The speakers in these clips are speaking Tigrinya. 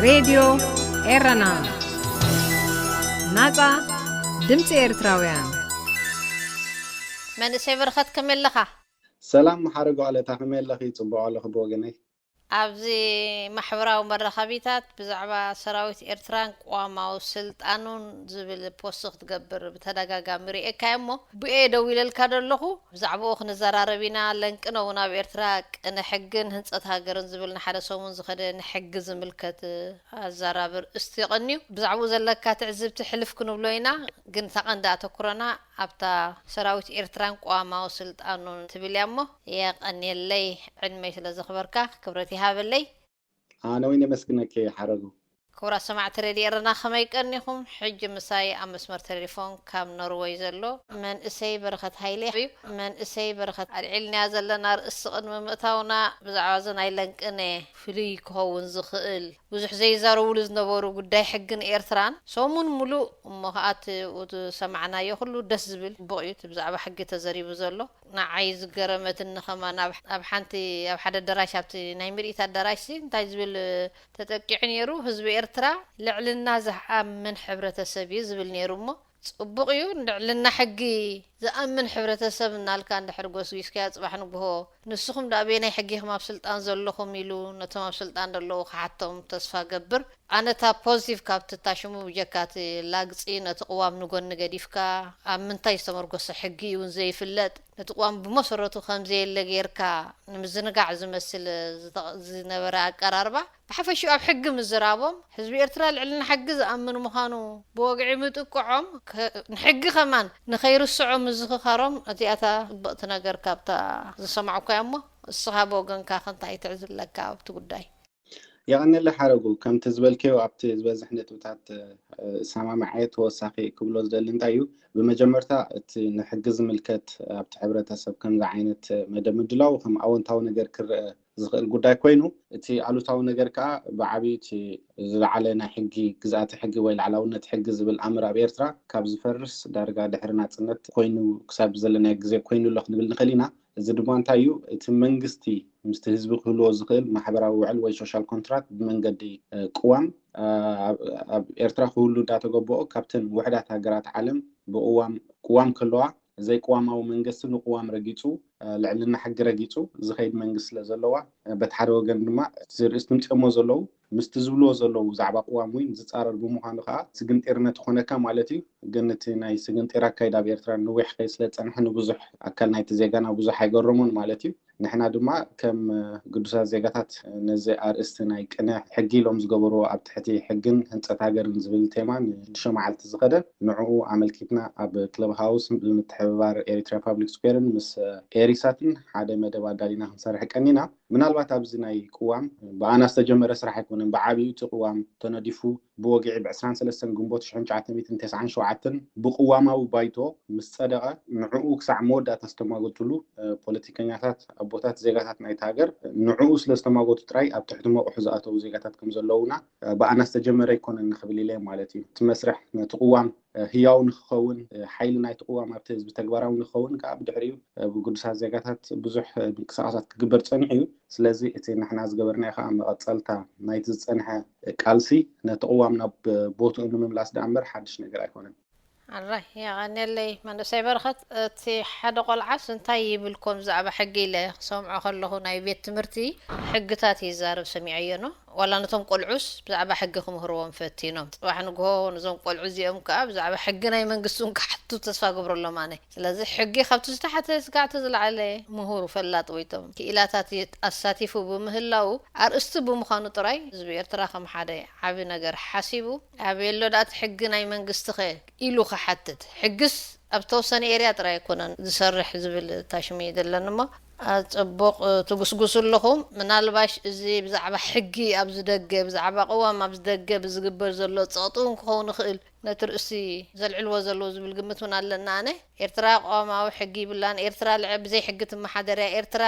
ሬድዮ ኤረና፣ ናጻ ድምጺ ኤርትራውያን። መንእሰይ በረኸት፣ ከመይ ኣለኻ? ሰላም፣ ሓረጉ ኣለታ፣ ከመይ ኣለኺ? ጽቡቕ ኣለኹ ብወገነይ። ኣብዚ ማሕበራዊ መራኸቢታት ብዛዕባ ሰራዊት ኤርትራን ቅዋማዊ ስልጣኑን ዝብል ፖስት ክትገብር ብተደጋጋሚ ርእየካ እሞ፣ ብኤ ደው ኢለልካ ዘለኹ፣ ብዛዕባኡ ክንዘራረብ ኢና። ለንቅነ እውን ኣብ ኤርትራ ቅነ ሕግን ህንጸት ሃገርን ዝብል ንሓደ ሰሙን ዝኸደ ንሕጊ ዝምልከት ኣዘራርባ ርእስቲ የቐንዩ። ብዛዕባኡ ዘለካ ትዕዝብቲ ሕልፍ ክንብሎ ኢና፣ ግን እታ ቀንዲ ኣተኩሮና ኣብታ ሰራዊት ኤርትራን ቅዋማዊ ስልጣኑን ትብል እያ እሞ፣ የቐንየለይ። ዕድመይ ስለ ዘኽበርካ ክብረት ይሃበለይ። ኣነ እውን የመስግነኪ ሓረጉ። ክቡራት ሰማዕቲ ሬድዮ ኤረና፣ ከመይ ቀኒኹም? ሕጂ ምሳይ ኣብ መስመር ቴሌፎን ካብ ኖርወይ ዘሎ መንእሰይ በረኸት ሃይለ እዩ። መንእሰይ በረኸት፣ ኣልዒልናያ ዘለና ርእሲ ቅድሚ ምእታውና፣ ብዛዕባ እዚ ናይ ለንቅነ ፍሉይ ክኸውን ዝኽእል ብዙሕ ዘይዛረብሉ ዝነበሩ ጉዳይ ሕግን ኤርትራን፣ ሰሙን ሙሉእ እሞ ከኣ እቲ ዝሰማዕናዮ ኩሉ ደስ ዝብል ጽቡቕ እዩ። እቲ ብዛዕባ ሕጊ ተዘሪቡ ዘሎ ንዓይ ዝገረመትኒ ከማን፣ ኣብ ኣብ ሓንቲ ኣብ ሓደ ኣዳራሽ፣ ኣብቲ ናይ ምርኢት ኣዳራሽ ሲ እንታይ ዝብል ተጠቂዑ ነይሩ? ህዝቢ ኤርትራ ልዕልና ዝኣምን ሕብረተሰብ እዩ ዝብል ነይሩ። እሞ ጽቡቕ እዩ፣ ልዕልና ሕጊ ዝኣምን ሕብረተሰብ እናልካ እንድሕር ጎስጒስካዮ፣ ጽባሕ ንግሆ ንስኹም ደኣ በየናይ ሕጊ ኢኹም ኣብ ስልጣን ዘለኹም ኢሉ ነቶም ኣብ ስልጣን ዘለዉ ክሓቶም ተስፋ ገብር። ኣነ እታ ፖዚቲቭ ካብቲ እታ ሽሙ ብጀካ እቲ ላግጺ፣ ነቲ ቅዋም ንጎኒ ገዲፍካ፣ ኣብ ምንታይ ዝተመርኮሰ ሕጊ እዩ እውን ዘይፍለጥ፣ ነቲ ቅዋም ብመሰረቱ ከም ዘየለ ጌርካ ንምዝንጋዕ ዝመስል ዝተ- ዝነበረ ኣቀራርባ፣ ብሓፈሽኡ ኣብ ሕጊ ምዝራቦም፣ ህዝቢ ኤርትራ ልዕልና ሕጊ ዝኣምን ምዃኑ ብወግዒ ምጥቅዖም፣ ከ- ንሕጊ ከማን ንኸይርስዖ ምዝኽኻሮም፣ እቲኣታ ጽብቕቲ ነገር ካብታ ዝሰማዕኳያ። እሞ እስኻ ብወገንካ ከ እንታይ ትዕዝብ ኣለካ ኣብቲ ጉዳይ? የቐንየለይ ሓረጉ። ከምቲ ዝበልክዮ ኣብቲ ዝበዝሕ ነጥብታት እሰማማዕ እየ። ተወሳኺ ክብሎ ዝደሊ እንታይ እዩ፣ ብመጀመርታ እቲ ንሕጊ ዝምልከት ኣብቲ ሕብረተሰብ ከምዚ ዓይነት መደብ ምድላው ከም ኣወንታዊ ነገር ክረአ ዝኽእል ጉዳይ ኮይኑ፣ እቲ ኣሉታዊ ነገር ከኣ ብዓብዩ እቲ ዝለዓለ ናይ ሕጊ፣ ግዝኣተ ሕጊ ወይ ላዕላውነት ሕጊ ዝብል ኣምር ኣብ ኤርትራ ካብ ዝፈርስ ዳርጋ ድሕሪ ናጽነት ኮይኑ ክሳብ ዘለናዮ ግዜ ኮይኑ ኣሎ ክንብል ንኽእል ኢና። እዚ ድማ እንታይ እዩ? እቲ መንግስቲ ምስቲ ህዝቢ ክህልዎ ዝኽእል ማሕበራዊ ውዕል ወይ ሶሻል ኮንትራክት ብመንገዲ ቅዋም ኣብ ኤርትራ ክህሉ እንዳተገበኦ ካብተን ውሕዳት ሃገራት ዓለም ብቅዋም ቅዋም ከለዋ ዘይቅዋማዊ መንግስቲ ንቅዋም ረጊፁ ልዕልና ሕጊ ረጊፁ ዝኸይድ መንግስቲ ስለ ዘለዋ በቲ ሓደ ወገን ድማ እዚ ርእስ ትምፅኦሞ ዘለዉ ምስቲ ዝብልዎ ዘለዉ ብዛዕባ ቅዋም እውን ዝፃረር ብምዃኑ ከዓ ስግንጢር ነቲ ኮነካ ማለት እዩ። ግን እቲ ናይ ስግንጢር ኣካይዳ ኣብ ኤርትራ ንዊሕ ከይ ስለ ዝፀንሐ ንብዙሕ ኣካል ናይቲ ዜጋና ብዙሕ ኣይገረሞን ማለት እዩ። ንሕና ድማ ከም ግዱሳት ዜጋታት ነዚ ኣርእስቲ ናይ ቅነ ሕጊ ኢሎም ዝገበርዎ ኣብ ትሕቲ ሕግን ህንፀት ሃገርን ዝብል ቴማ ንሽዱሽተ መዓልቲ ዝኸደ ንዕኡ ኣመልኪትና ኣብ ክለብ ሃውስ ብምትሕብባር ኤሪትራ ፓብሊክ ስኩዌርን ምስ ኤሪሳትን ሓደ መደብ ኣዳሊና ክንሰርሕ ቀኒና። ምናልባት ኣብዚ ናይ ቅዋም ብኣና ዝተጀመረ ስራሕ ኣይኮነን። ብዓብዩ እቲ ቅዋም ተነዲፉ ብወግዒ ብ ዕስራን ሰለስተን ግንቦት ሽሕን ትሽዓተ ሚእትን ተስዓን ሸውዓተን ብቅዋማዊ ባይቶ ምስ ጸደቐ ንዕኡ ክሳዕ መወዳእታ ዝተማጎትሉ ፖለቲከኛታት ኣቦታት ዜጋታት ናይቲ ሃገር ንዕኡ ስለ ዝተማጎቱ ጥራይ ኣብ ትሕቲ መቑሑ ዝኣተዉ ዜጋታት ከም ዘለዉና ብኣና ዝተጀመረ ኣይኮነን ንኽብል ኢለ ማለት እዩ። እቲ መስርሕ ነቲ ቅዋም ህያው ንክኸውን ሓይሊ ናይቲ ቅዋም ኣብቲ ህዝቢ ተግባራዊ ንክኸውን ከዓ ብድሕሪኡ ብግዱሳት ዜጋታት ብዙሕ ምንቅስቃሳት ክግበር ፀኒሑ እዩ። ስለዚ እቲ ንሕና ዝገበርናዮ ከዓ መቐፀልታ ናይቲ ዝፀንሐ ቃልሲ ነቲ ቅዋም ናብ ቦትኡ ንምምላስ ደኣ እምበር ሓድሽ ነገር ኣይኮነን። ኣራይ የቐንየለይ መንእሰይ በረኸት። እቲ ሓደ ቆልዓስ እንታይ ይብል ኮን ብዛዕባ ሕጊ ኢለ ክሰምዖ ከለኹ ናይ ቤት ትምህርቲ ሕግታት ይዛረብ ሰሚዐዮ ኖ ዋላ ነቶም ቆልዑስ ብዛዕባ ሕጊ ክምህርዎም ፈቲኖም። ጽባሕ ንግሆ ነዞም ቆልዑ እዚኦም ከኣ ብዛዕባ ሕጊ ናይ መንግስቲ እውን ክሓቱ ተስፋ ገብረሎም ኣነ። ስለዚ ሕጊ ካብቲ ዝተሓተ ስጋዕቲ ዝለዓለ ምሁር ፈላጥ ወይቶም ክኢላታት ኣሳቲፉ ብምህላው ኣርእስቲ ብምዃኑ ጥራይ ህዝቢ ኤርትራ ከም ሓደ ዓቢ ነገር ሓሲቡ ኣበየሎ ደኣ እቲ ሕጊ ናይ መንግስቲ ከ ኢሉ ክሓትት ሕግስ ኣብ ተወሰነ ኤርያ ጥራይ ኣይኮነን ዝሰርሕ ዝብል እታ ሽሙ እዩ ዘለኒ እሞ ኣጽቡቕ ትጉስጉሱ ኣለኹም። ምናልባሽ እዚ ብዛዕባ ሕጊ ኣብዚ ደገ ብዛዕባ ቅዋም ኣብዚ ደገ ብዝግበር ዘሎ ጸቕጢ እውን ክኸውን ይኽእል ነቲ ርእሲ ዘልዕልዎ ዘለዉ ዝብል ግምት እውን ኣለና። ኣነ ኤርትራ ቅዋማዊ ሕጊ ይብላን ኤርትራ ልዐ ብዘይ ሕጊ ትመሓደር እያ ኤርትራ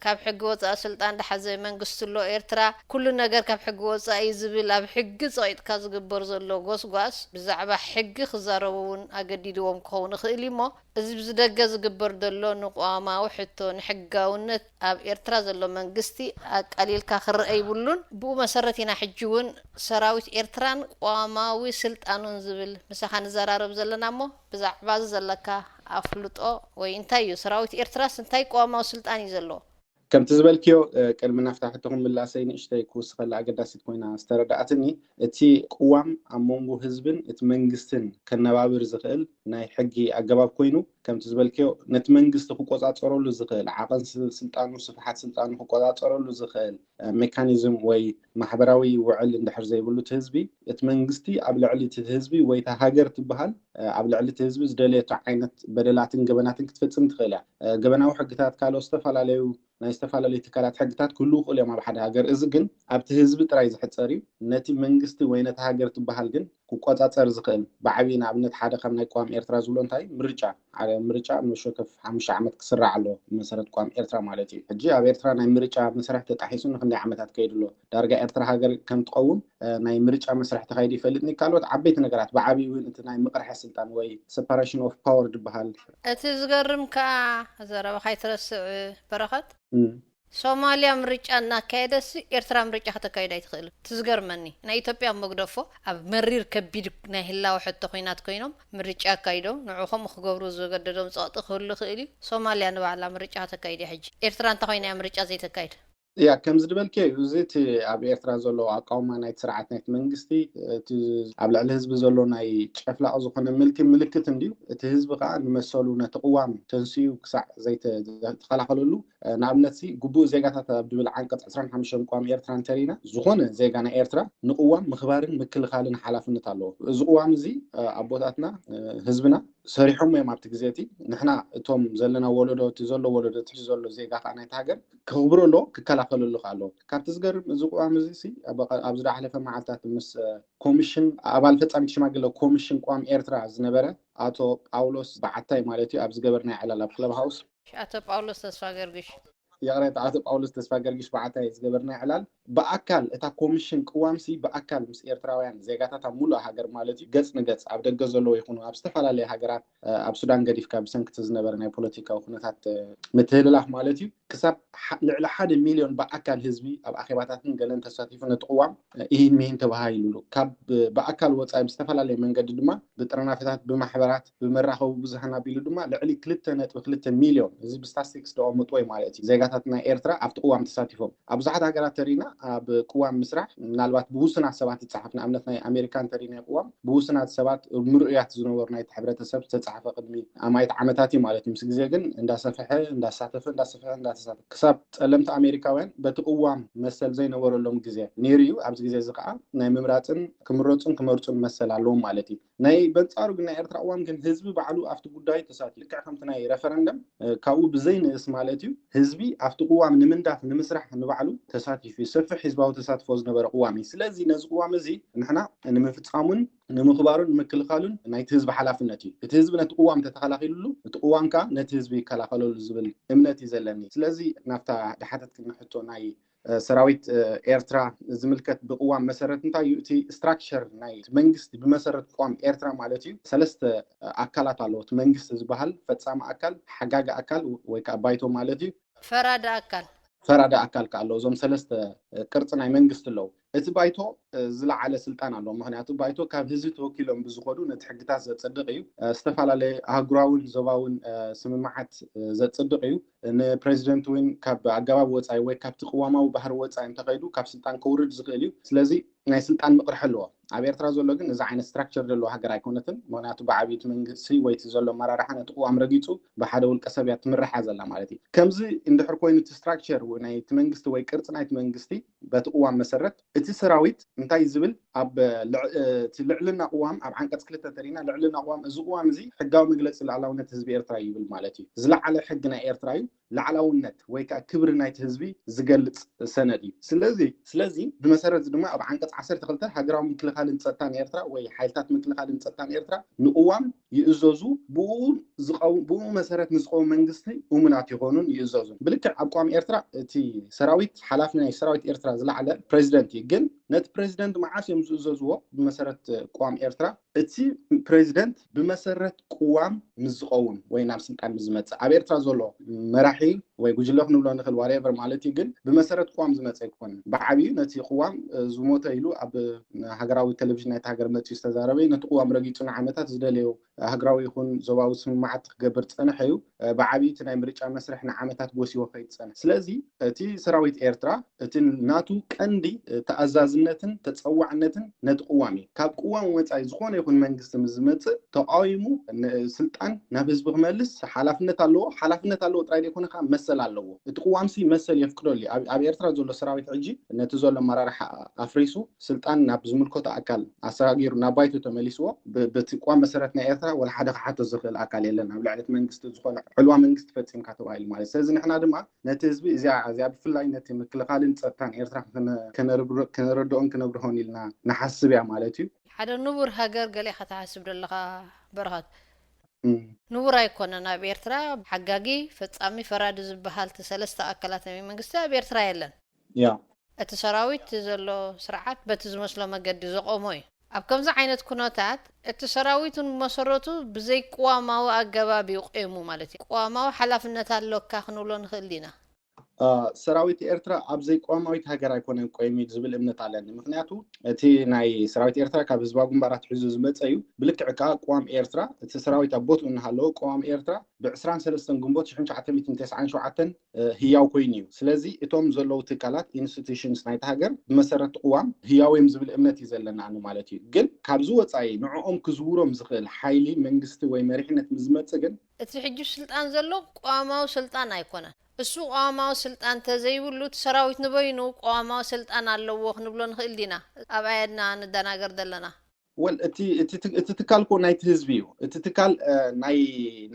ካብ ሕጊ ወፃኢ ስልጣን ዝሓዘ መንግስቲ ኣሎ ኤርትራ፣ ኩሉ ነገር ካብ ሕጊ ወፃኢ ዝብል ኣብ ሕጊ ፀቂጥካ ዝግበር ዘሎ ጎስጓስ ብዛዕባ ሕጊ ክዛረቡ እውን ኣገዲድዎም ክኸውን ይኽእል እዩ። እሞ እዚ ብዝደገ ዝግበር ዘሎ ንቋማዊ ሕቶ ንሕጋውነት ኣብ ኤርትራ ዘሎ መንግስቲ ኣቃሊልካ ክረአ ይብሉን። ብኡ መሰረት ኢና ሕጂ እውን ሰራዊት ኤርትራን ቋማዊ ስልጣኑን ዝብል ምሳኻ ንዘራረብ ዘለና። እሞ ብዛዕባ እዚ ዘለካ ኣፍልጦ ወይ እንታይ እዩ? ሰራዊት ኤርትራስ እንታይ ቋማዊ ስልጣን እዩ ዘለዎ? ከምቲ ዝበልክዮ ቅድሚ ናፍታ ሕቶ ክምላሰይ ንእሽተይ ክውስኸላ ኣገዳሲት ኮይና ዝተረዳኣትኒ፣ እቲ ቅዋም ኣብ መንጎ ህዝብን እቲ መንግስትን ከነባብር ዝኽእል ናይ ሕጊ ኣገባብ ኮይኑ፣ ከምቲ ዝበልክዮ ነቲ መንግስቲ ክቆፃፀረሉ ዝኽእል፣ ዓቐን ስልጣኑ፣ ስፍሓት ስልጣኑ ክቆፃፀረሉ ዝኽእል ሜካኒዝም ወይ ማሕበራዊ ውዕል እንድሕር ዘይብሉ፣ እቲ ህዝቢ፣ እቲ መንግስቲ ኣብ ልዕሊ እቲ ህዝቢ ወይ እታ ሃገር ትበሃል ኣብ ልዕሊ እቲ ህዝቢ ዝደለየቶ ዓይነት በደላትን ገበናትን ክትፍፅም ትኽእል እያ። ገበናዊ ሕግታት ካልኦት ዝተፈላለዩ ናይ ዝተፈላለዩ ትካላት ሕግታት ክህልዉ ይኽእሉ እዮም ኣብ ሓደ ሃገር። እዚ ግን ኣብቲ ህዝቢ ጥራይ ዝሕፀር እዩ። ነቲ መንግስቲ ወይ ነቲ ሃገር ትበሃል ግን ክቆፃፀር ዝኽእል ብዓብዪ፣ ንኣብነት ሓደ ካብ ናይ ቅዋም ኤርትራ ዝብሎ እንታይ ምርጫ ምርጫ መሸከፍ ሓሙሽተ ዓመት ክስራዕ ኣሎ ብመሰረት ቅዋም ኤርትራ ማለት እዩ። ሕጂ ኣብ ኤርትራ ናይ ምርጫ መስርሕ ተጣሒሱ ንክንደይ ዓመታት ከይዱ ኣሎ? ዳርጋ ኤርትራ ሃገር ከም ትኸውን ናይ ምርጫ መስርሕ ተኻይዱ ይፈልጥኒ። ካልኦት ዓበይቲ ነገራት ብዓብዪ እውን እቲ ናይ ምቕርሐ ስልጣን ወይ separation of power ዝበሃል። እቲ ዝገርም ከዓ ዘረባኻ ኣይትረስዕ በረኸት፣ ሶማልያ ምርጫ እናካየደሲ ኤርትራ ምርጫ ከተካይድ ኣይትኽእልን። እቲ ዝገርመኒ ናይ ኢትዮጵያ መግደፎ ኣብ መሪር ከቢድ ናይ ህላወ ሕቶ ኮይናት ኮይኖም ምርጫ ኣካይዶም ንዑ ከምኡ ክገብሩ ዝገደዶም ፀቕጢ ክህሉ ይኽእል እዩ። ሶማልያ ንባዕላ ምርጫ ከተካይድ እያ። ሕጂ ኤርትራ እንተኮይና እያ ምርጫ ዘይተካይድ? ያ ከምዚ ዝበልክዮ እዩ። እዚ እቲ ኣብ ኤርትራ ዘሎ ኣቃውማ ናይቲ ስርዓት ናይቲ መንግስቲ እቲ ኣብ ልዕሊ ህዝቢ ዘሎ ናይ ጨፍላቕ ዝኾነ ምልኪ ምልክት እንድዩ። እቲ ህዝቢ ከዓ ንመሰሉ ነቲ ቅዋም ተንስኡ ክሳዕ ዘይተኸላኸለሉ ንኣብነት ሲ ግቡእ ዜጋታት ኣብ ድብል ዓንቀፅ ዕስራን ሓሙሽተን ቅዋም ኤርትራ እንተሪና ዝኾነ ዜጋ ናይ ኤርትራ ንቅዋም ምኽባርን ምክልኻልን ሓላፍነት ኣለዎ። እዚ ቅዋም እዚ ኣቦታትና ህዝብና ሰሪሖም እዮም ኣብቲ ግዜ እቲ። ንሕና እቶም ዘለና ወለዶ እቲ ዘሎ ወለዶ ትሕቲ ዘሎ ዜጋ ከዓ ናይቲ ሃገር ክኽብሮ ኣለዎ ክከላኸለሉ ከዓ ኣለዎ። ካብቲ ዝገርም እዚ ቅዋም እዚ ሲ ኣብዚ ዝሓለፈ መዓልታት ምስ ኮሚሽን ኣባል ፈጻሚት ሽማግለ ኮሚሽን ቅዋም ኤርትራ ዝነበረ ኣቶ ጳውሎስ በዓታይ ማለት እዩ ኣብ ዝገበርና ዕላል ኣብ ክለብ ሃውስ ኣቶ ጳውሎስ ተስፋ ገርግሽ ይቕሬታ ኣቶ ጳውሎስ ተስፋ ገርግሽ በዓታይ ዝገበርና ዕላል ብኣካል እታ ኮሚሽን ቅዋምሲ ብኣካል ምስ ኤርትራውያን ዜጋታት ኣብ ሙሉእ ሃገር ማለት እዩ ገጽ ንገጽ ኣብ ደገ ዘለዎ ይኹኑ ኣብ ዝተፈላለየ ሃገራት ኣብ ሱዳን ገዲፍካ ብሰንክቲ ዝነበረ ናይ ፖለቲካዊ ኩነታት ምትህልላፍ ማለት እዩ ክሳብ ልዕሊ ሓደ ሚልዮን ብኣካል ህዝቢ ኣብ ኣኼባታትን ገለን ተሳቲፉ ነቲ ቅዋም ኢሂን ሚሂን ተባሃሂሉሉ ካብ ብኣካል ወፃኢ ብዝተፈላለየ መንገዲ ድማ ብጥርናፈታት ብማሕበራት ብመራኸቢ ብዙሃን ኣቢሉ ድማ ልዕሊ ክልተ ነጥቢ ክልተ ሚልዮን እዚ ብስታስቲክስ ደቐምጥዎ እዩ ማለት እዩ ዜጋታት ናይ ኤርትራ ኣብቲ ቅዋም ተሳቲፎም ኣብ ብዙሓት ሃገራት ተሪና ኣብ ቅዋም ምስራሕ ምናልባት ብውሱናት ሰባት ዝፀሓፍ ንኣብነት ናይ ኣሜሪካ እንተሪና ቅዋም ብውሱናት ሰባት ምርኡያት ዝነበሩ ናይቲ ሕብረተሰብ ዝተፀሓፈ ቅድሚ ኣማይት ዓመታት እዩ ማለት እዩ ምስ ግዜ ግን እንዳሰፍሐ እንዳሳተፈ እንዳሰፍሐ እንዳተሳተፈ ክሳብ ፀለምቲ ኣሜሪካውያን በቲ ቅዋም መሰል ዘይነበረሎም ግዜ ነይሩ እዩ ኣብዚ ግዜ እዚ ከዓ ናይ ምምራፅን ክምረፁን ክመርፁን መሰል ኣለዎም ማለት እዩ ናይ በንፃሩ ግን ናይ ኤርትራ ቅዋም ግን ህዝቢ ባዕሉ ኣብቲ ጉዳይ ተሳትዩ ልክዕ ከምቲ ናይ referendum ካብኡ ብዘይንእስ ማለት እዩ ህዝቢ ኣብቲ ቅዋም ንምንዳፍ ንምስራሕ ንባዕሉ ተሳቲፉ እዩ ሰፊሕ ህዝባዊ ተሳትፎ ዝነበረ ቅዋም እዩ ስለዚ ነዚ ቅዋም እዚ ንሕና ንምፍፃሙን ንምኽባሩን ንምክልኻሉን ናይቲ ህዝቢ ሓላፍነት እዩ እቲ ህዝቢ ነቲ ቅዋም ተተኸላኺሉሉ እቲ ቅዋም ከዓ ነቲ ህዝቢ ይከላኸለሉ ዝብል እምነት እዩ ዘለኒ ስለዚ ናብታ ድሓተት ክንሕቶ ናይ ሰራዊት ኤርትራ ዝምልከት ብቅዋም መሰረት እንታይ እዩ እቲ structure ናይ መንግስቲ ብመሰረት ቅዋም ኤርትራ ማለት እዩ ሰለስተ ኣካላት ኣለዎ እቲ መንግስቲ ዝበሃል ፈፃሚ ኣካል ሓጋጊ ኣካል ወይ ከዓ ባይቶ ማለት እዩ ፈራዲ ኣካል ፈራዲ ኣካል ከዓ ኣለዎ እዞም ሰለስተ ቅርፂ ናይ መንግስቲ ኣለዉ እቲ ባይቶ ዝለዓለ ስልጣን ኣለዎ ምክንያቱ ባይቶ ካብ ህዝቢ ተወኪሎም ብዝኸዱ ነቲ ሕግታት ዘፅድቕ እዩ ዝተፈላለየ ኣህጉራውን ዞባውን ስምምዓት ዘፅድቕ እዩ ንፕሬዚደንት እውን ካብ ኣገባብ ወፃኢ ወይ ካብቲ ቅዋማዊ ባህሪ ወፃኢ እንተኸይዱ ካብ ስልጣን ከውርድ ዝኽእል እዩ ስለዚ ናይ ስልጣን ምቕርሒ ኣለዎ ኣብ ኤርትራ ዘሎ ግን እዚ ዓይነት structure ዘለዎ ሃገር ኣይኮነትን ምክንያቱ ብዓብይቲ መንግስቲ ወይቲ ዘሎ ኣመራርሓ ነቲ ቅዋም ረጊፁ ብሓደ ውልቀ ሰብ እያ ትምርሓ ዘላ ማለት እዩ ከምዚ እንድሕር ኮይኑ እቲ structure ናይቲ መንግስቲ ወይ ቅርፂ ናይቲ መንግስቲ በቲ ቅዋም መሰረት እቲ ሰራዊት እንታይ ዝብል ኣብ ልዕልና ቅዋም ኣብ ዓንቀፅ ክልተ ተሪና ልዕልና ቅዋም እዚ ቅዋም እዚ ሕጋዊ መግለፂ ሉዓላውነት ህዝቢ ኤርትራ ይብል ማለት እዩ። ዝለዓለ ሕጊ ናይ ኤርትራ እዩ። ላዕላውነት ወይ ከዓ ክብሪ ናይቲ ህዝቢ ዝገልፅ ሰነድ እዩ። ስለዚ ስለዚ ብመሰረት ድማ ኣብ ዓንቀፅ ዓሰርተ ክልተ ሃገራዊ ምክልኻልን ፀጥታን ኤርትራ ወይ ሓይልታት ምክልኻልን ፀጥታን ኤርትራ ንቅዋም ይእዘዙ። ብኡ መሰረት ንዝቀውም መንግስቲ እሙናት ይኾኑን ይእዘዙን። ብልክዕ ኣብ ቅዋም ኤርትራ እቲ ሰራዊት ሓላፊ ናይ ሰራዊት ኤርትራ ዝለዓለ ፕሬዚደንት እዩ። ግን ነቲ ፕሬዚደንት መዓስ እዮም ዝእዘዝዎ? ብመሰረት ቅዋም ኤርትራ እቲ ፕሬዚደንት ብመሰረት ቅዋም ምስ ዝቀውም ወይ ናብ ስልጣን ምስ ዝመፅእ ኣብ ኤርትራ ዘሎ መራሒ ወይ ጉጅለ ክንብሎ ንኽእል ዋሬቨር ማለት እዩ። ግን ብመሰረት ቅዋም ዝመፀ ኣይኮነን። ብዓብዩ ነቲ ቅዋም ዝሞተ ኢሉ ኣብ ሃገራዊ ቴሌቪዥን ናይቲ ሃገር መፅኡ ዝተዛረበ ነቲ ቅዋም ረጊፁ ንዓመታት ዝደለዮ ሃገራዊ ይኹን ዞባዊ ስምምዓት ክገብር ዝፀንሐ እዩ። ብዓብዩ እቲ ናይ ምርጫ መስርሕ ንዓመታት ጎሲዎ ከይድ ዝፀንሐ። ስለዚ እቲ ሰራዊት ኤርትራ እቲ ናቱ ቀንዲ ተኣዛዝነትን ተፀዋዕነትን ነቲ ቅዋም እዩ። ካብ ቅዋም ወፃኢ ዝኾነ ይኹን መንግስቲ ምስ ዝመፅእ ተቃዊሙ ስልጣን ናብ ህዝቢ ክመልስ ሓላፍነት ኣለዎ። ሓላፍነት ኣለዎ ጥራይ ዘይኮነ ከዓ መሰል ኣለዎ። እቲ ቅዋምሲ መሰል የፍቅደሉ እዩ። ኣብ ኤርትራ ዘሎ ሰራዊት ሕጂ ነቲ ዘሎ ኣመራርሓ ኣፍሪሱ ስልጣን ናብ ዝምልከቶ ኣካል ኣሰጋጊሩ ናብ ባይቶ ተመሊስዎ በቲ ቅዋም መሰረት ናይ ኤርትራ ወላ ሓደ ክሓቶ ዝኽእል ኣካል የለን ኣብ ልዕሊ እቲ መንግስቲ ዝኾነ ዕልዋ መንግስቲ ፈፂምካ ተባሂሉ ማለት። ስለዚ ንሕና ድማ ነቲ ህዝቢ እዚኣ እዚኣ ብፍላይ ነቲ ምክልኻልን ፀጥታን ኤርትራ ከነረድኦን ክነብርሆን ኢልና ንሓስብ እያ ማለት እዩ። ሓደ ንቡር ሃገር ገለ ኢኻ ትሓስብ ዘለኻ በረኸት። ንቡር ኣይኮነን ኣብ ኤርትራ ሓጋጊ፣ ፈጻሚ፣ ፈራዲ ዝበሃል እቲ ሰለስተ ኣካላት ናይ መንግስቲ ኣብ ኤርትራ የለን። ያ እቲ ሰራዊት ዘሎ ስርዓት በቲ ዝመስሎ መገዲ ዘቆሞ እዩ። ኣብ ከምዚ ዓይነት ኩነታት እቲ ሰራዊት እውን ብመሰረቱ ብዘይቅዋማዊ ኣገባብ እዩ ቆይሙ ማለት እዩ። ቅዋማዊ ሓላፍነት ኣሎካ ክንብሎ ንኽእል ዲና? ሰራዊት ኤርትራ ኣብ ዘይቅዋማዊት ሃገር ኣይኮነን ቆይሙ ዝብል እምነት ኣለኒ። ምክንያቱ እቲ ናይ ሰራዊት ኤርትራ ካብ ህዝባዊ ግንባራት ሒዙ ዝመፀ እዩ። ብልክዕ ከዓ ቅዋም ኤርትራ እቲ ሰራዊት ኣብ ቦትኡ እናሃለወ ቅዋም ኤርትራ ብዕስራን ሰለስተን ግንቦት ሽሕን ትሽዓተ ሚእትን ተስዓን ሸውዓተን ህያው ኮይኑ እዩ። ስለዚ እቶም ዘለዉ ትካላት ኢንስቲቱሽንስ ናይቲ ሃገር ብመሰረት ቅዋም ህያው እዮም ዝብል እምነት እዩ ዘለና ኣነ ማለት እዩ። ግን ካብዚ ወፃኢ ንዕኦም ክዝውሮም ዝኽእል ሓይሊ መንግስቲ ወይ መሪሕነት ምስ ዝመፅእ ግን እቲ ሕጂ ስልጣን ዘሎ ቅዋማዊ ስልጣን ኣይኮነን። እሱ ቅዋማዊ ስልጣን ተዘይብሉ እቲ ሰራዊት ንበይኑ ቅዋማዊ ስልጣን ኣለዎ ክንብሎ ንኽእል ዲና? ኣብ ኣየድና ንደናገር ዘለና? ወል እቲ ትካል ኮ ናይቲ ህዝቢ እዩ። እቲ ትካል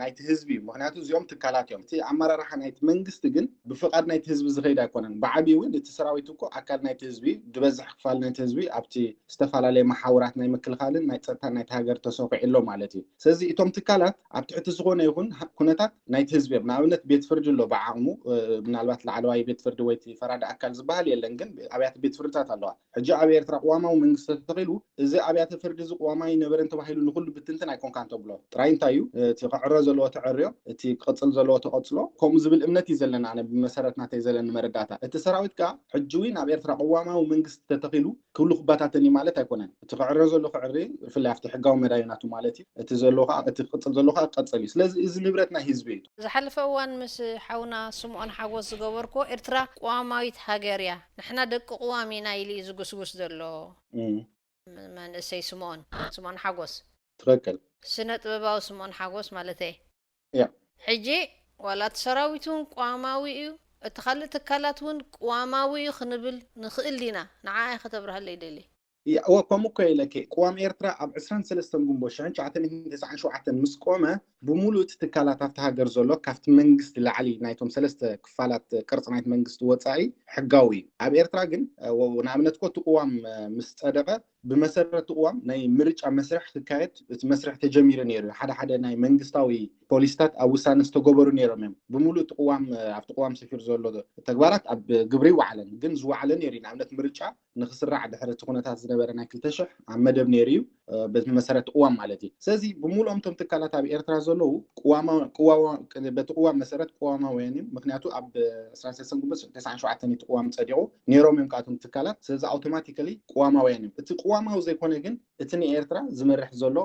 ናይቲ ህዝቢ እዩ። ምክንያቱ እዚኦም ትካላት እዮም። እቲ ኣመራርሓ ናይቲ መንግስቲ ግን ብፍቃድ ናይቲ ህዝቢ ዝኸይድ ኣይኮነን። ብዓብዩ እውን እቲ ሰራዊት እኮ ኣካል ናይቲ ህዝቢ እዩ። ዝበዝሕ ክፋል ናይቲ ህዝቢ ኣብቲ ዝተፈላለየ መሓውራት ናይ ምክልኻልን ናይ ፀጥታን ናይቲ ሃገር ተሰኪዑ ኣሎ ማለት እዩ። ስለዚ እቶም ትካላት ኣብ ትሕቲ ዝኾነ ይኹን ኩነታት ናይቲ ህዝቢ እዮም። ንኣብነት ቤት ፍርዲ ኣሎ ብዓቕሙ ምናልባት ላዕለዋይ ቤት ፍርዲ ወይ ፈራዲ ኣካል ዝበሃል የለን፣ ግን ኣብያተ ቤት ፍርድታት ኣለዋ። ሕጂ ኣብ ኤርትራ ቅዋማዊ መንግስቲ ተተኺሉ እዚ ኣብያተ ፍርዲ እዚ ቅዋማዊ ነበረን ተባሂሉ ንኩሉ ብትንትን ኣይኮንካን ተብሎ። ጥራይ እንታይ እዩ እቲ ክዕረ ዘለዎ ተዕርዮ፣ እቲ ክቕፅል ዘለዎ ተቐፅሎ ከምኡ ዝብል እምነት እዩ ዘለና። ኣነ ብመሰረት ናተይ ዘለኒ መረዳእታ እቲ ሰራዊት ከዓ ሕጂ እውን ኣብ ኤርትራ ቅዋማዊ መንግስቲ ተተኺሉ ክብሉ ክባታተን እዩ ማለት ኣይኮነን። እቲ ክዕረ ዘሎ ክዕሪ ብፍላይ ኣብቲ ሕጋዊ መዳዩ ናቱ ማለት እዩ። እቲ ዘሎ ከዓ እቲ ክቕፅል ዘሎ ከዓ ክቐፅል እዩ። ስለዚ እዚ ንብረት ናይ ህዝቢ እዩ። ዝሓለፈ እዋን ምስ ሓውና ስምኦን ሓጎስ ዝገበርኮ ኤርትራ ቅዋማዊት ሃገር እያ፣ ንሕና ደቂ ቅዋም ኢና ኢሉ እዩ ዝጉስጉስ ዘሎ። መንእሰይ ስምኦን ስምኦን ሓጎስ ትኽክል። ስነ ጥበባዊ ስምኦን ሓጎስ ማለተይ። ያ ሕጂ ዋላ እቲ ሰራዊት እውን ቅዋማዊ እዩ፣ እቲ ካልእ ትካላት እውን ቅዋማዊ እዩ ክንብል ንኽእል ዲና? ንዓኣ ከተብርሃለይ ይደሊ። እወ ከምኡ እኮ ኢለኪ። ቅዋም ኤርትራ ኣብ ዕስራን ሰለስተን ግንቦት ሽሕን ትሽዓተ ሚእትን ተስዓን ሸውዓተን ምስ ቆመ ብምሉእ እቲ ትካላት ኣብቲ ሃገር ዘሎ ካብቲ መንግስቲ ላዕሊ ናይቶም ሰለስተ ክፋላት ቅርፂ ናይቲ መንግስቲ ወፃኢ ሕጋዊ እዩ። ኣብ ኤርትራ ግን ንኣብነት እኮ እቲ ቅዋም ምስ ፀደቐ ብመሰረት ቅዋም ናይ ምርጫ መስርሕ ክካየድ እቲ መስርሕ ተጀሚሩ ነይሩ። ሓደ ሓደ ናይ መንግስታዊ ፖሊስታት ኣብ ውሳነ ዝተገበሩ ነይሮም እዮም። ብምሉእ እቲ ቅዋም ኣብቲ ቅዋም ሰፊሩ ዘሎ ተግባራት ኣብ ግብሪ ይወዓለን ግን ዝወዓለ ነይሩ እዩ። ንኣብነት ምርጫ ንክስራዕ ድሕሪ እቲ ኩነታት ዝነበረ ናይ ክልተ ሽሕ ኣብ መደብ ነይሩ እዩ። በዚ መሰረት ቅዋም ማለት እዩ። ስለዚ ብምሉኦም እቶም ትካላት ኣብ ኤርትራ ዘለዉ በቲ ቅዋም መሰረት ቅዋማውያን እዮም። ምክንያቱ ኣብ ዕስራን ሰለስተን ግንቦት ተስዓን ሸውዓተን እቲ ቅዋም ፀዲቑ ነይሮም እዮም ካብቶም ትካላት። ስለዚ ኣውቶማቲካሊ ቅዋማውያን እዮም። እቲ ቅዋማዊ ዘይኮነ ግን እቲ ንኤርትራ ዝመርሕ ዘሎ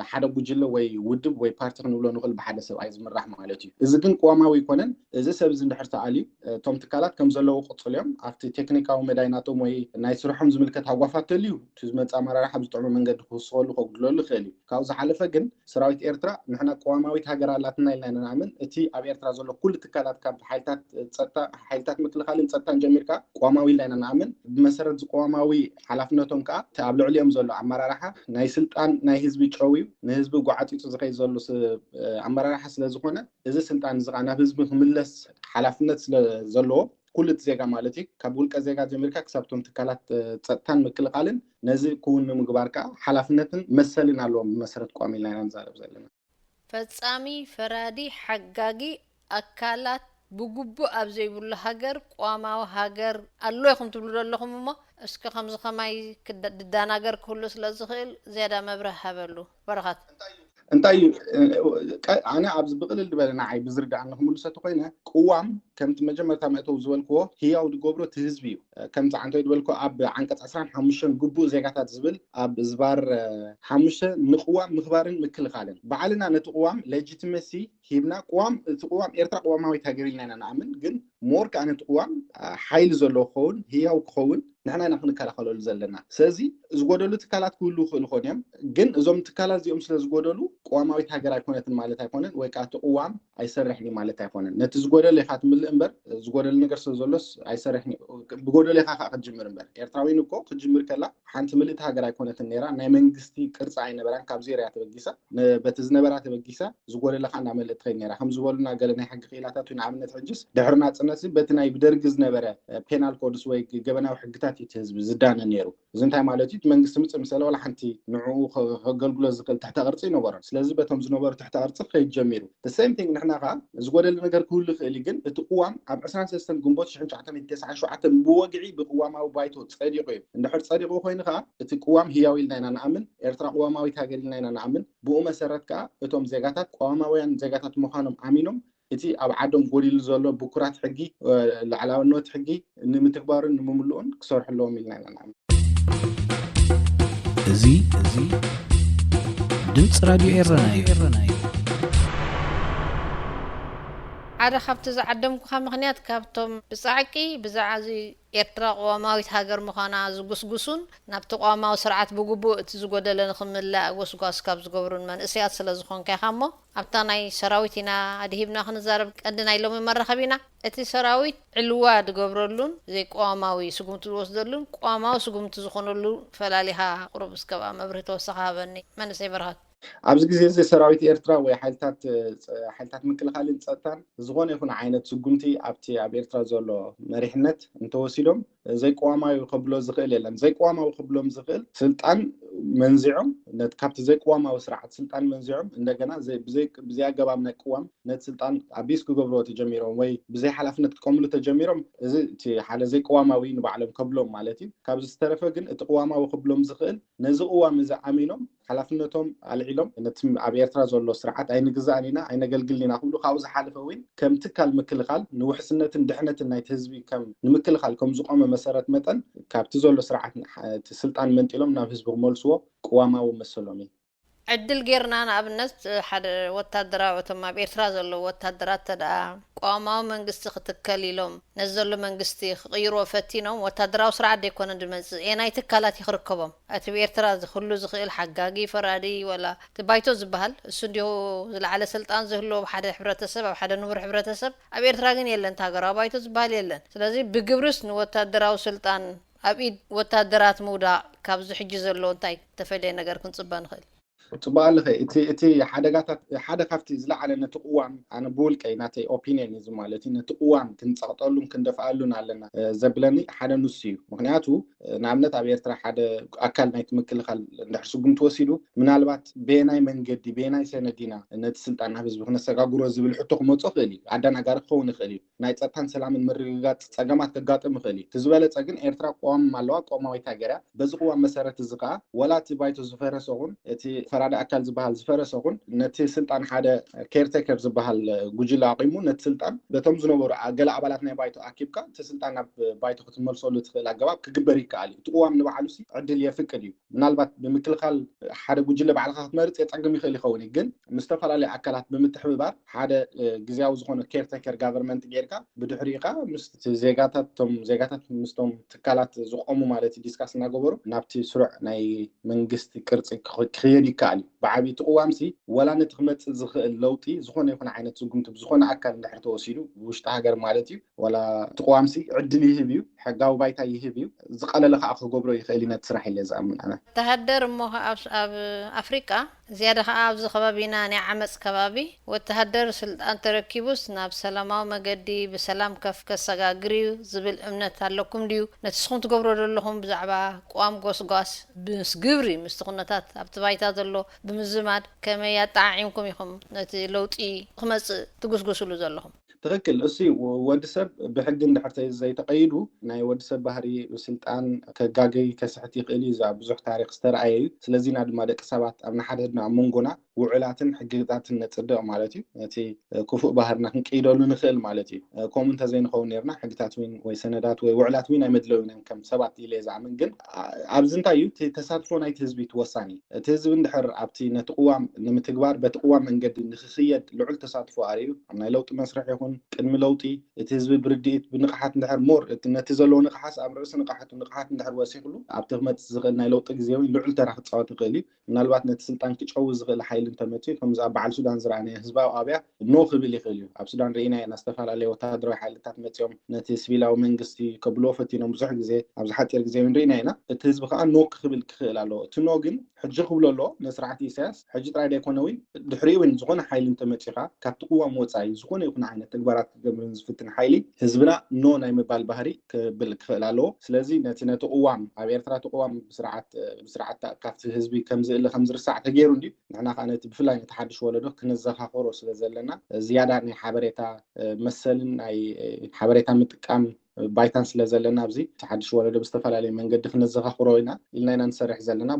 ሓደ ጉጅለ ወይ ውድብ ወይ ፓርቲ ክንብሎ ንኽእል፣ ብሓደ ሰብኣይ ዝምራሕ ማለት እዩ። እዚ ግን ቅዋማዊ ኣይኮነን። እዚ ሰብ እዚ እንድሕር ተኣልዩ፣ እቶም ትካላት ከም ዘለዉ ክቕጽሉ እዮም። ኣብቲ ቴክኒካዊ መዳይ ናቶም ወይ ናይ ስርሖም ዝምልከት ሃጓፋት ተልዩ፣ እቲ ዝመጽእ ኣመራርሓ ብዝጥዕሙ መንገዲ ክውስኸሉ ከጉድለሉ ይኽእል እዩ። ካብኡ ዝሓለፈ ግን ሰራዊት ኤርትራ ንሕና ቅዋማዊት ሃገር ኣላትና ኢልና ኢና ንኣምን። እቲ ኣብ ኤርትራ ዘሎ ኩሉ ትካላት ካብ ሓይልታት ጸጥታ፣ ሓይልታት ምክልኻልን ጸጥታን ጀሚርካ ቅዋማዊ ኢልና ኢና ንኣምን። ብመሰረት እዚ ቅዋማዊ ሓላፍነቶም ከኣ እቲ ኣብ ልዕሊኦም ዘሎ ኣመራርሓ ናይ ስልጣን ናይ ህዝቢ ጨውዩ ንህዝቢ ጓዓጺጹ ዝኸይድ ዘሎ ኣመራርሓ ስለ ዝኾነ፣ እዚ ስልጣን እዚ ከኣ ናብ ህዝቢ ክምለስ ሓላፍነት ስለ ዘለዎ፣ ኩሉ እቲ ዜጋ ማለት እዩ፣ ካብ ውልቀ ዜጋ ጀሚርካ ክሳብ እቶም ትካላት ጸጥታን ምክልኻልን ነዚ ክውን ንምግባር ከኣ ሓላፍነትን መሰልን ኣለዎም። ብመሰረት ቅዋም ኢልና ኢና ንዛረብ ዘለና። ፈጻሚ፣ ፈራዲ፣ ሓጋጊ ኣካላት ብግቡእ ኣብ ዘይብሉ ሃገር ቅዋማዊ ሃገር ኣሎ ኢኹም ትብሉ ዘለኹም እሞ፣ እስኪ ከምዚ ከማይ ክደናገር ክህሉ ስለ ዝኽእል ዝያዳ መብርህ ሃበሉ። በረኸት። እንታይ እዩ? ኣነ ኣብዚ ብቕልል ዝበለ ንዓይ ብዝርዳእኒ ክምልሰ ተኮይነ፣ ቅዋም ከምቲ መጀመርታ መእተው ዝበልክዎ ህያው ዝገብሮ እቲ ህዝቢ እዩ። ከምቲ ዓንተይ ዝበልክዎ ኣብ ዓንቀፅ ዕስራን ሓሙሽተን ግቡእ ዜጋታት ዝብል ኣብ ዝባር ሓሙሽተ ንቅዋም ምኽባርን ምክልኻልን ባዕልና ነቲ ቅዋም legitimacy ሂብና ቅዋም እቲ ቅዋም ኤርትራ ቅዋማዊት ሃገር ኢልና ኢና ንኣምን። ግን more ከኣ ነቲ ቅዋም ሓይሊ ዘለዎ ክኸውን ህያው ክኸውን ንሕና ኢና ክንከላኸለሉ ዘለና። ስለዚ ዝጎደሉ ትካላት ክህሉ ይኽእሉ ይኾኑ እዮም። ግን እዞም ትካላት እዚኦም ስለ ዝጎደሉ ቅዋማዊት ሃገር ኣይኮነትን ማለት ኣይኮነን፣ ወይ ከዓ እቲ ቅዋም ኣይሰርሕን እዩ ማለት ኣይኮነን። ነቲ ዝጎደለ ኢኻ ትምልእ እምበር ዝጎደለ ነገር ስለ ዘሎስ ኣይሰርሕን እዩ። ብጎደሎ ኢኻ ከዓ ክትጅምር እምበር ኤርትራዊን እኮ ክትጅምር ከላ ሓንቲ ምልእቲ ሃገር ኣይኮነትን ነይራ። ናይ መንግስቲ ቅርፂ ኣይነበራን። ካብ ዜሮ እያ ተበጊሳ። በቲ ዝነበራ ተበጊሳ ዝጎደለ ከዓ እናመልእት ትኸይድ ነይራ። ከም ዝበሉና ገለ ናይ ሕጊ ክኢላታት ንኣብነት ሕጅስ ድሕሪ ናፅነት በቲ ናይ ብደርጊ ዝነበረ ፔናል ኮድስ ወይ ገበናዊ ሕግታት እዩ እቲ ህዝቢ ዝዳነ ነይሩ። እዚ እንታይ ማለት እዩ? እቲ መንግስቲ ምፅእ ምሰለ ዋላ ሓንቲ ንዕኡ ከገልግሎ ዝኽእል ትሕተ ቅርፂ ይነበሮን። ስለዚ በቶም ዝነበሩ ትሕተ ቅርፂ ክኸይድ ጀሚሩ። The same thing ንሕና ከዓ ዝጎደለ ነገር ክህሉ ይኽእል እዩ፣ ግን እቲ ቅዋም ኣብ ዕስራን ሰለስተን ግንቦት ሽሕን ትሽዓተ ሚእትን ተስዓን ሸውዓተን ብወግዒ ብቅዋማዊ ባይቶ ፀዲቑ እዩ። እንድሕር ፀዲቑ ኮይኑ ከዓ እቲ ቅዋም ህያው ኢልና ኢና ንኣምን። ኤርትራ ቅዋማዊት ሃገር ኢልና ኢና ንኣምን። ብኡ መሰረት ከዓ እቶም ዜጋታት ቅዋማውያን ዜጋታት ምዃኖም ኣሚኖም እቲ ኣብ ዓዶም ጎዲሉ ዘሎ ብኩራት ሕጊ፣ ላዕላውነት ሕጊ ንምትግባሩን ንምምልኡን ክሰርሑ ኣለዎም ኢልና ኢና ንኣምን። እዚ እዚ ድምፂ ራድዮ ኤረና እዩ። ሓደ ካብቲ ዝዓደምኩኻ ምኽንያት ካብቶም ብጻዕቂ ብዛዕባ እዚ ኤርትራ ቅዋማዊት ሃገር ምዃና ዝጉስጉሱን ናብቲ ቅዋማዊ ስርዓት ብግቡእ እቲ ዝጎደለ ንኽምላእ ጎስጓስ ካብ ዝገብሩን መንእሰያት ስለ ዝኾንካ ኢኻ እሞ ኣብታ ናይ ሰራዊት ኢና ኣድሂብና ክንዛረብ ቀንዲ ናይ ሎሚ መራኸቢና እቲ ሰራዊት ዕልዋ ዝገብረሉን ዘይቅዋማዊ ስጉምቲ ዝወስደሉን ቅዋማዊ ስጉምቲ ዝኾነሉ ፈላሊኻ ቁሩብ እስከ ብኣ መብርሂ ተወሳኺ ሃበኒ መንእሰይ በርሃት። ኣብዚ ግዜ እዚ ሰራዊት ኤርትራ ወይ ሓይልታት ሓይልታት ምክልኻልን ጸጥታን ዝኾነ ይኹን ዓይነት ስጉምቲ ኣብቲ ኣብ ኤርትራ ዘሎ መሪሕነት እንተወሲዶም ዘይቅዋማዊ ከብሎ ዝኽእል የለን። ዘይቅዋማዊ ከብሎም ዝኽእል ስልጣን መንዚዖም ነቲ ካብቲ ዘይቅዋማዊ ስርዓት ስልጣን መንዚዖም እንደገና ብዘይ ኣገባብ ናይ ቅዋም ነቲ ስልጣን ኣቢስ ክገብርዎ ተጀሚሮም ወይ ብዘይ ሓላፍነት ክጥቀምሉ ተጀሚሮም እዚ እቲ ሓደ ዘይቅዋማዊ ንባዕሎም ከብሎም ማለት እዩ። ካብዚ ዝተረፈ ግን እቲ ቅዋማዊ ከብሎም ዝኽእል ነዚ ቅዋም እዚ ኣሚኖም ሓላፍነቶም ኣልዒሎም ነቲ ኣብ ኤርትራ ዘሎ ስርዓት ኣይንግዛእን ኢና ኣይነገልግልን ኢና ክብሉ ካብኡ ዝሓለፈ እውን ከም ትካል ምክልኻል ንውሕስነትን ድሕነትን ናይቲ ህዝቢ ከም ንምክልኻል ከም ዝቆመ መሰረት መጠን ካብቲ ዘሎ ስርዓት ስልጣን መንጢሎም ናብ ህዝቢ ክመልስዎ ቅዋማዊ መሰሎም እዩ። ዕድል ጌርና ንኣብነት ሓደ ወታደራዊ እቶም ኣብ ኤርትራ ዘለዉ ወታደራት ተደኣ ቅዋማዊ መንግስቲ ክትከል ኢሎም ነዚ ዘሎ መንግስቲ ክቕይርዎ ፈቲኖም ወታደራዊ ስርዓት ደይኮነ ድመጽእ ኤናይ ትካላት ይኽርከቦም እቲ ብኤርትራ ዝክሉ ዝኽእል ሓጋጊ ፈራዲ ወላ እቲ ባይቶ ዝበሃል እሱ እንዲሁ ዝለዓለ ስልጣን ዝህልዎ ሓደ ሕብረተሰብ ኣብ ሓደ ንቡር ሕብረተሰብ ኣብ ኤርትራ ግን የለን እቲ ሃገራዊ ባይቶ ዝበሃል የለን ስለዚ ብግብርስ ንወታደራዊ ስልጣን ኣብ ኢድ ወታደራት ምውዳቕ ካብዚ ሕጂ ዘሎ እንታይ ተፈልየ ነገር ክንጽበ ንኽእል? ጽቡቕ ኣለኸ እቲ እቲ ሓደጋታት ሓደ ካብቲ ዝለዓለ ነቲ ቅዋም ኣነ ብውልቀይ ናተይ ኦፒንየን እዩ ማለት እዩ ነቲ ቅዋም ክንጸቕጠሉን ክንደፍኣሉን ኣለና ዘብለኒ ሓደ ንሱ እዩ ምክንያቱ ንኣብነት ኣብ ኤርትራ ሓደ ኣካል ናይቲ ምክልኻል እንድሕር ስጉምቲ ወሲዱ ምናልባት በየናይ መንገዲ በየናይ ሰነድ ኢና ነቲ ስልጣን ናብ ህዝቢ ክነሰጋግሮ ዝብል ሕቶ ክመጾ ይኽእል እዩ ኣደናጋሪ ክኸውን ይኽእል እዩ ናይ ጸጥታን ሰላምን ምርግጋጽ ጸገማት ከጋጥም ይኽእል እዩ። እቲ ዝበለጸ ግን ኤርትራ ቅዋም ኣለዋ፣ ቅዋማዊት ሃገር እያ። በዚ ቅዋም መሰረት እዚ ከኣ ወላ እቲ ባይቶ ዝፈረሰ እውን እቲ ሓደ ኣካል ዝበሃል ዝፈረሰ ኹን፣ ነቲ ስልጣን ሓደ ኬርቴከር ዝበሃል ጉጅለ ኣቂሙ፣ ነቲ ስልጣን በቶም ዝነበሩ ገለ ኣባላት ናይ ባይቶ ኣኪብካ እቲ ስልጣን ናብ ባይቶ ክትመልሰሉ ትኽእል ኣገባብ ክግበር ይከኣል እዩ። እቲ ቅዋም ንባዕሉ ዕድል የፍቅድ እዩ። ምናልባት ብምክልኻል ሓደ ጉጅለ ባዕልኻ ክትመርፅ የፀግም ይኽእል ይኸውን እዩ። ግን ምስ ዝተፈላለዩ ኣካላት ብምትሕብባር ሓደ ግዝያዊ ዝኾነ ኬርቴከር ጋቨርንመንት ጌርካ፣ ብድሕሪኡ ከዓ ምስ ዜጋታት፣ እቶም ዜጋታት ምስቶም ትካላት ዝቆሙ ማለት ዲስካስ እናገበሩ ናብቲ ስሩዕ ናይ መንግስቲ ቅርፂ ክኸይድ ይከኣል እዩ። ብዓብይ እቲ ቅዋምሲ ዋላ ነቲ ክመፅእ ዝኽእል ለውጢ ዝኾነ ይኹን ዓይነት ስጉምቲ ብዝኾነ ኣካል እንድሕር ተወሲዱ፣ ብውሽጢ ሃገር ማለት እዩ፣ ዋላ እቲ ቅዋምሲ ዕድል ይህብ እዩ፣ ሕጋዊ ባይታ ይህብ እዩ። ዝቐለለ ከዓ ክገብሮ ይኽእል እዩ ነቲ ስራሕ ኢለ ዝኣምን ኣነ። ወተሃደር እሞ ኣብ ኣፍሪቃ፣ ዝያዳ ከዓ ኣብዚ ከባቢና ናይ ዓመፅ ከባቢ፣ ወተሃደር ስልጣን ተረኪቡስ ናብ ሰላማዊ መገዲ ብሰላም ከፍ ከሰጋግር እዩ ዝብል እምነት ኣለኩም ድዩ? ነቲ ንስኹም ትገብሮ ዘለኹም ብዛዕባ ቅዋም ጎስጓስ ምስ ግብሪ ምስቲ ኩነታት ኣብቲ ባይታ ዘሎ ብምዝማድ ከመይ ኣጠዓዒምኩም ኢኹም ነቲ ለውጢ ክመፅእ ትጉስጉስሉ ዘለኹም? ትኽክል። እሱ ወዲ ሰብ ብሕጊ እንድሕር ዘይተቐይዱ፣ ናይ ወዲ ሰብ ባህሪ፣ ስልጣን ከጋገይ ከስሕት ይኽእል እዩ። እዛ ብዙሕ ታሪክ ዝተረኣየ እዩ። ስለዚና ድማ ደቂ ሰባት ኣብ ንሓድሕድና ኣብ መንጎና ውዕላትን ሕግታትን ነፅድቕ ማለት እዩ። ነቲ ክፉእ ባህርና ክንቅይደሉ ንኽእል ማለት እዩ። ከምኡ እንተዘይንኸውን ነርና ሕግታት ዊን ወይ ሰነዳት ወይ ውዕላት ዊን ኣይመድለውና ከም ሰባት ኢለ ዝኣምን። ግን ኣብዚ እንታይ እዩ እቲ ተሳትፎ ናይቲ ህዝቢ እቲ ወሳኒ። እቲ ህዝቢ እንድሕር ኣብቲ ነቲ ቅዋም ንምትግባር በቲ ቅዋም መንገዲ ንክኽየድ ልዑል ተሳትፎ ኣርእዩ፣ ኣብ ናይ ለውጢ መስርሕ ይኹን ቅድሚ ለውጢ እቲ ህዝቢ ብርድኢት ብንቕሓት እንድሕር ሞር ነቲ ዘለዎ ንቕሓስ ኣብ ርእሲ ንቕሓቱ ንቕሓት እንድሕር ወሲኽሉ ኣብቲ ክመፅእ ዝኽእል ናይ ለውጢ ግዜ እውን ልዑል ተራ ክፃወት ይኽእል እዩ። ምናልባት ነቲ ስልጣን ክጨዊ ዝኽእል ሓይሊ እንተመፅኡ ከምዚ ኣብ በዓል ሱዳን ዝረኣናዮ ህዝባዊ ኣብያ ኖ ክብል ይኽእል እዩ። ኣብ ሱዳን ርኢና ኢና፣ ዝተፈላለዩ ወታደራዊ ሓይልታት መፂኦም ነቲ ስቪላዊ መንግስቲ ከብልዎ ፈቲኖም ብዙሕ ግዜ፣ ኣብዚ ሓፂር ግዜ እውን ርኢና ኢና። እቲ ህዝቢ ከዓ ኖ ክብል ክኽእል ኣለዎ። እቲ ኖ ግን ሕጂ ክብሎ ኣለዎ ንስርዓት ኢሳያስ፣ ሕጂ ጥራይ ዳይኮነ እውን ድሕሪኡ እውን ዝኾነ ሓይሊ እንተመፂኻ ካብቲ ቅዋም ወፃኢ ዝኾነ ይኹን ዓይነት ተግባራት ክገብርን ዝፍትን ሓይሊ ህዝብና ኖ ናይ ምባል ባህሪ ክብል ክኽእል ኣለዎ። ስለዚ ነቲ ነቲ ቅዋም ኣብ ኤርትራ እቲ ቅዋም ብስርዓት ብስርዓት ካብቲ ህዝቢ ከምዝእለ ከምዝርሳዕ ተገይሩ እንድዩ። ንሕና ከዓ ነቲ ብፍላይ ነቲ ሓድሽ ወለዶ ክነዘኻኽሮ ስለ ዘለና ዝያዳ ናይ ሓበሬታ መሰልን ናይ ሓበሬታ ምጥቃም ባይታን ስለ ዘለና ኣብዚ እቲ ሓድሽ ወለዶ ብዝተፈላለየ መንገዲ ክነዘኻኽሮ ኢና ኢልና ኢና ንሰርሕ ዘለና።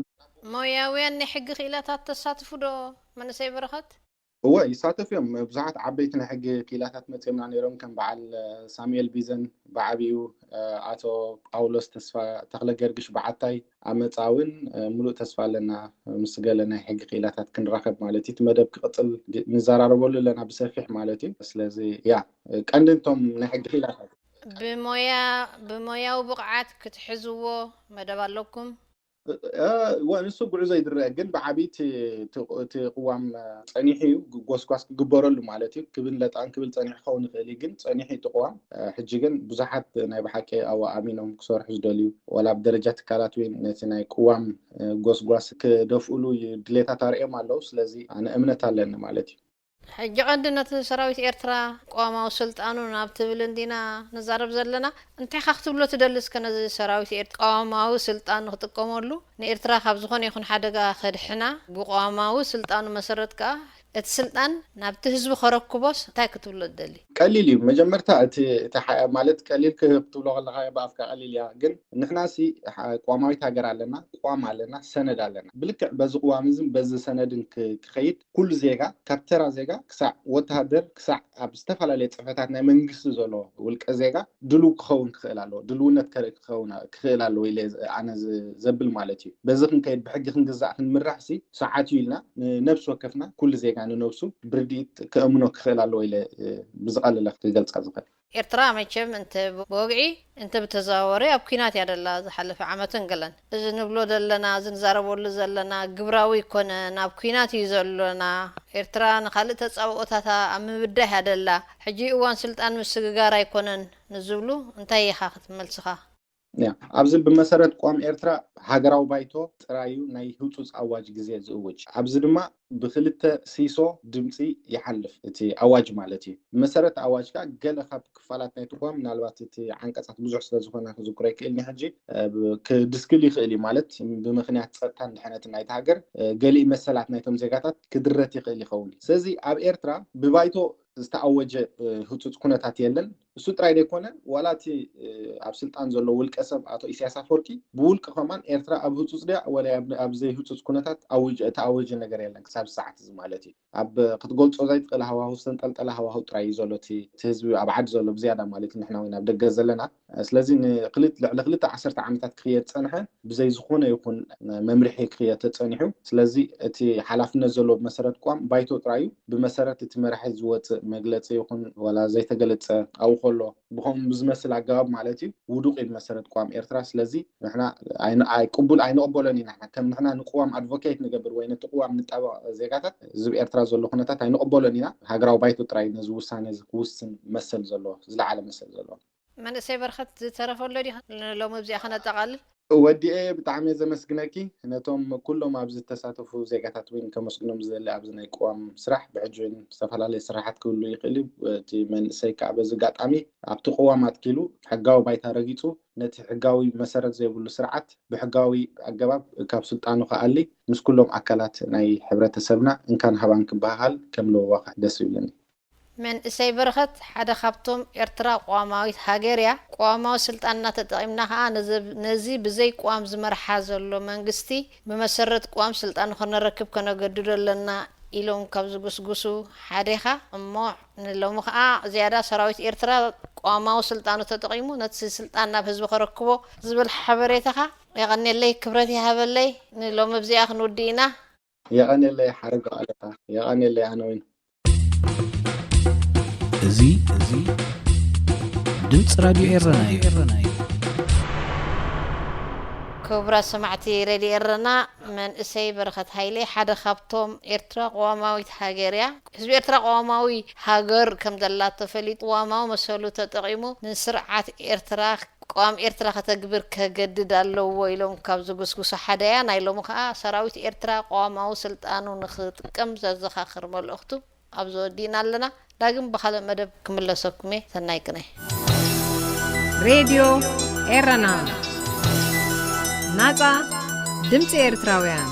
ሞያውያን ናይ ሕጊ ክኢላታት ተሳትፉ ዶ መንእሰይ በረኸት? እወ ይሳተፉ እዮም። ብዙሓት ዓበይቲ ናይ ሕጊ ክኢላታት መፂኦምና ነይሮም ከም በዓል ሳሙኤል ቢዘን ብዓብዩ ኣቶ ጳውሎስ ተስፋ ተኽለ ገርግሽ በዓታይ ኣመፃ እውን ምሉእ ተስፋ ኣለና ምስ ገለ ናይ ሕጊ ክኢላታት ክንራኸብ ማለት እዩ። እቲ መደብ ክቕፅል ንዘራረበሉ ኣለና ብሰፊሕ ማለት እዩ። ስለዚ ያ ቀንዲ እንቶም ናይ ሕጊ ክኢላታት ብሞያ ብሞያዊ ብቕዓት ክትሕዝዎ መደብ ኣለኩም? ወ ንሱ ጉዕዞ ይድረአ ግን ብዓብይ እቲ ቅዋም ፀኒሑ እዩ ጎስጓስ ክግበረሉ ማለት እዩ። ክብን ለጣን ክብል ፀኒሑ ክኸውን ይኽእል እዩ ግን ፀኒሑ እቲ ቅዋም ሕጂ ግን ብዙሓት ናይ ብሓቂ ኣብ ኣሚኖም ክሰርሑ ዝደልዩ ዋላ ኣብ ደረጃ ትካላት ወይ ነቲ ናይ ቅዋም ጎስጓስ ክደፍእሉ ድሌታት ኣርእዮም ኣለዉ። ስለዚ ኣነ እምነት ኣለኒ ማለት እዩ። ሕጂ ቀንዲ ነቲ ሰራዊት ኤርትራ ቅዋማዊ ስልጣኑ ናብ ትብል እንዲና ንዛረብ ዘለና። እንታይ ኢኻ ክትብሎ ትደሊ እስከ ነዚ ሰራዊት ኤርትራ ቅዋማዊ ስልጣኑ ክጥቀመሉ ንኤርትራ ካብ ዝኾነ ይኹን ሓደጋ ከድሕና ብቅዋማዊ ስልጣኑ መሰረት ከኣ እቲ ስልጣን ናብቲ ህዝቢ ከረክቦስ እንታይ ክትብሎ ትደሊ? ቀሊል እዩ። መጀመርታ እቲ እቲ ማለት ቀሊል ክትብሎ ከለኻ ብኣፍካ ቀሊል እያ፣ ግን ንሕና ሲ ቅዋማዊት ሃገር ኣለና፣ ቅዋም ኣለና፣ ሰነድ ኣለና። ብልክዕ በዚ ቅዋም እዝን በዚ ሰነድን ክኸይድ ኩሉ ዜጋ ካብ ተራ ዜጋ ክሳዕ ወተሃደር ክሳዕ ኣብ ዝተፈላለየ ፅፈታት ናይ መንግስቲ ዘሎ ውልቀ ዜጋ ድልው ክኸውን ክኽእል ኣለዎ፣ ድልውነት ከርኢ ክኸውን ክኽእል ኣለዎ ኢለ ኣነ ዘብል ማለት እዩ። በዚ ክንከይድ ብሕጊ ክንግዛእ ክንምራሕ ሲ ሰዓት እዩ ኢልና ንነብሲ ወከፍና ኩሉ ዜጋ ንነብሱ ብርድኢት ከእምኖ ክኽእል ኣለዎ ኢለ ብዝቐለለ ክገልፃ ዝኽእል። ኤርትራ መቸም እንተ ብወግዒ እንተ ብተዘዋወሪ ኣብ ኲናት እያ ደላ ዝሓለፈ ዓመትን ገለን። እዚ ንብሎ ዘለና እዚ ንዛረበሉ ዘለና ግብራዊ ኣይኮነን፣ ኣብ ኲናት እዩ ዘሎና። ኤርትራ ንኻልእ ተጻብኦታታ ኣብ ምብዳህ እያ ደላ። ሕጂ እዋን ስልጣን ምስግጋር ኣይኮነን ንዝብሉ እንታይ ኢኻ ክትመልስኻ? ያ ኣብዚ ብመሰረት ቅዋም ኤርትራ ሃገራዊ ባይቶ ጥራይ እዩ ናይ ህጹጽ ኣዋጅ ግዜ ዝእውጅ። ኣብዚ ድማ ብክልተ ሲሶ ድምፂ ይሓልፍ እቲ ኣዋጅ ማለት እዩ። ብመሰረት ኣዋጅ ከዓ ገለ ካብ ክፋላት ናይቲ ቅዋም፣ ምናልባት እቲ ዓንቀፃት ብዙሕ ስለዝኾነ ክዝክሮ ይክእል ሕጂ፣ ክድስክል ይኽእል እዩ ማለት፣ ብምክንያት ፀጥታን ድሕነትን ናይቲ ሃገር ገሊእ መሰላት ናይቶም ዜጋታት ክድረት ይኽእል ይኸውን። ስለዚ ኣብ ኤርትራ ብባይቶ ዝተኣወጀ ህፁፅ ኩነታት የለን። እሱ ጥራይ ዘይኮነ፣ ዋላ እቲ ኣብ ስልጣን ዘሎ ውልቀ ሰብ ኣቶ ኢሳያስ ኣፈወርቂ ብውልቂ ከማን ኤርትራ ኣብ ህፁፅ ድያ ወላ ኣብ ዘይህፁፅ ኩነታት ተኣወጀ ነገር የለን ክሳብ ሰዓት እዚ ማለት እዩ። ኣብ ክትገልፆ ዘይትኽእል ሃዋሁ ዝተንጠልጠለ ሃዋሁ ጥራይ እዩ ዘሎ እቲ ህዝቢ ኣብ ዓዲ ዘሎ ብዝያዳ ማለት እዩ። ንሕና እውን ኣብ ደገ ዘለና ስለዚ ንክልተ ልዕሊ ክልተ ዓሰርተ ዓመታት ክኽየድ ፀንሐ ብዘይ ዝኾነ ይኹን መምርሒ ክኽየድ ተፀኒሑ። ስለዚ እቲ ሓላፍነት ዘለዎ ብመሰረት ቋም ባይቶ ጥራይ እዩ። ብመሰረት እቲ መራሒ ዝወፅእ መግለፂ ይኹን ዋላ ዘይተገለፀ ኣብኡ ከሎ ብኸምኡ ብዝመስል ኣገባብ ማለት እዩ ውዱቕ እዩ ብመሰረት ቋም ኤርትራ። ስለዚ ንሕና ቅቡል ኣይንቕበሎን ኢና። ከም ንሕና ንቅዋም ኣድቮኬት ንገብር ወይ ነቲ ቅዋም ንጣበቕ ዜጋታት እዚ ኤርትራ ዘሎ ኩነታት ኣይንቕበሎን ኢና። ሃገራዊ ባይቶ ጥራይ ነዚ ውሳነ እዚ ክውስን መሰል ዘለዎ ዝለዓለ መሰል ዘለዎ። መንእሰይ በርኸት ዝተረፈ ኣሎ ዲ ሎሚ ኣብዚኣ ከነጠቓልል? ወዲኤ ብጣዕሚ ዘመስግነኪ። ነቶም ኩሎም ኣብዚ ዝተሳተፉ ዜጋታት እውን ከመስግኖም ዝደሊ ኣብዚ ናይ ቅዋም ስራሕ ብሕጂ ዝተፈላለዩ ስራሓት ክህሉ ይኽእል እዩ። እቲ መንእሰይ ከዓ በዚ ኣጋጣሚ ኣብቲ ቅዋም ኣትኪሉ ሕጋዊ ባይታ ረጊፁ ነቲ ሕጋዊ መሰረት ዘይብሉ ስርዓት ብሕጋዊ ኣገባብ ካብ ስልጣኑ ክኣሊ ምስ ኩሎም ኣካላት ናይ ሕብረተሰብና እንካን ሃባን ክበሃሃል ከም ለዋካ ደስ ይብለኒ። መንእሰይ በረኸት ሓደ ካብቶም ኤርትራ ቅዋማዊት ሃገር እያ፣ ቅዋማዊ ስልጣንና ተጠቒምና ከኣ ነዚ ብዘይ ቅዋም ዝመርሓ ዘሎ መንግስቲ ብመሰረት ቅዋም ስልጣኑ ከነረክብ ከነገድዶ ኣለና ኢሎም ካብ ዝጉስጉሱ ሓደ ኢኻ እሞ ንሎሚ ከኣ ዝያዳ ሰራዊት ኤርትራ ቅዋማዊ ስልጣኑ ተጠቒሙ ነቲ ስልጣን ናብ ህዝቢ ከረክቦ ዝብል ሓበሬታኻ የቐንየለይ፣ ክብረት ይሃበለይ። ንሎሚ ኣብዚኣ ክንውድእ ኢና። የቐንየለይ ሓረግ ኣለኻ። የቐንየለይ ኣነ እውን። እዚ እዚ ድምፂ ራድዮ ኤረና እዩ። ክቡራት ሰማዕቲ ሬድዮ ኤረና፣ መንእሰይ በረኸት ሃይለ ሓደ ካብቶም ኤርትራ ቅዋማዊት ሃገር እያ። ህዝቢ ኤርትራ ቅዋማዊ ሃገር ከም ዘላ ተፈሊጡ ቅዋማዊ መሰሉ ተጠቒሙ ንስርዓት ኤርትራ ቅዋም ኤርትራ ከተግብር ከገድድ ኣለዎ ኢሎም ካብ ዝጉስጉሱ ሓደ እያ። ናይ ሎሚ ከኣ ሰራዊት ኤርትራ ቅዋማዊ ስልጣኑ ንኽጥቀም ዘዘኻኽር መልእኽቱ ኣብዚ ወዲእና ኣለና። ዳግም ብኻልእ መደብ ክምለሰኩም እየ። ሰናይ ቅነ። ሬድዮ ኤረና ናጻ ድምፂ ኤርትራውያን።